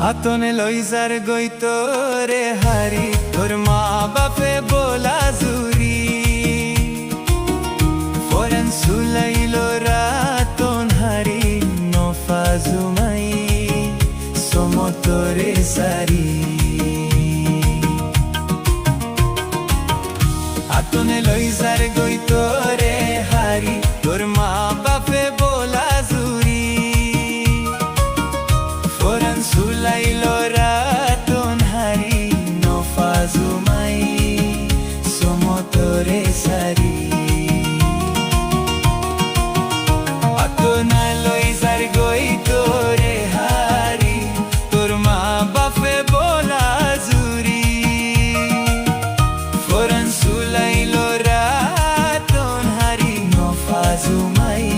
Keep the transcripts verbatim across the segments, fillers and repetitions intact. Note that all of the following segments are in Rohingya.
Áñtone loizar gói tore hári, tor mabafe bóla zuri. Foran sulailor áñton hári, no fazumai, somo tore sári. Áñtone loizar gói tore hári, tor mabafe bóla zuri. Foran sulailor áñton hári, no fazumai, somo tore sári. Áñtone loizar gói tore hári, tor mabafe bóla zuri. Foran sulailor áñton hári, no fazumai,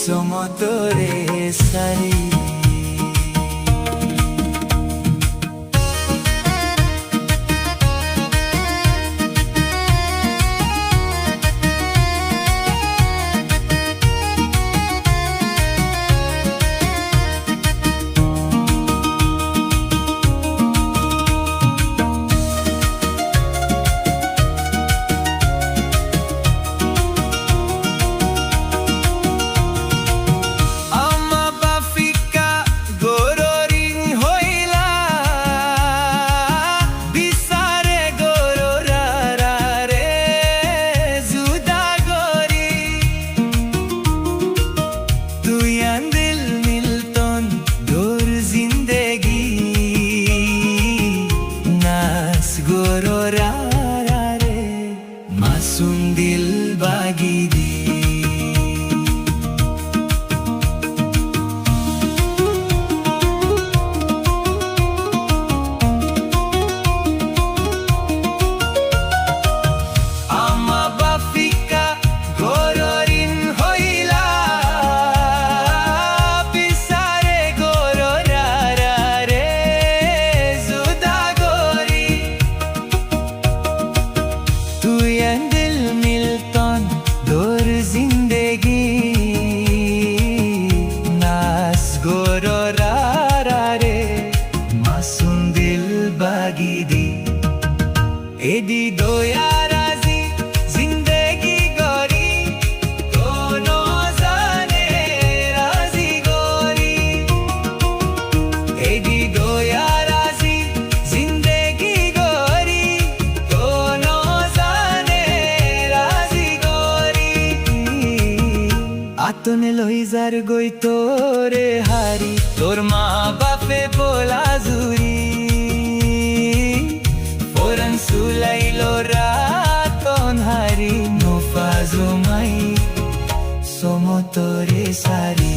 somo tore sári. Ama bafika gororin hoila, bisare goror arare zuda gori. Tuiyan dil milton dor zindegi, nas goror arare masum dil bagidi. Ama bafika gororin hoila, bisare goror arare zuda gori. Tuiyan dil milton dor zindegi, nas goror arare masum dil bagidi. Edi doya razi zindegi gori, dono zane razi gori. Edi doya razi zindegi gori, dono zane razi gori. Áñtone loizar gói tore hári, tor mabafe bóla zuri. Foran sulailor áñton hári, no fazumai, somo tore sári.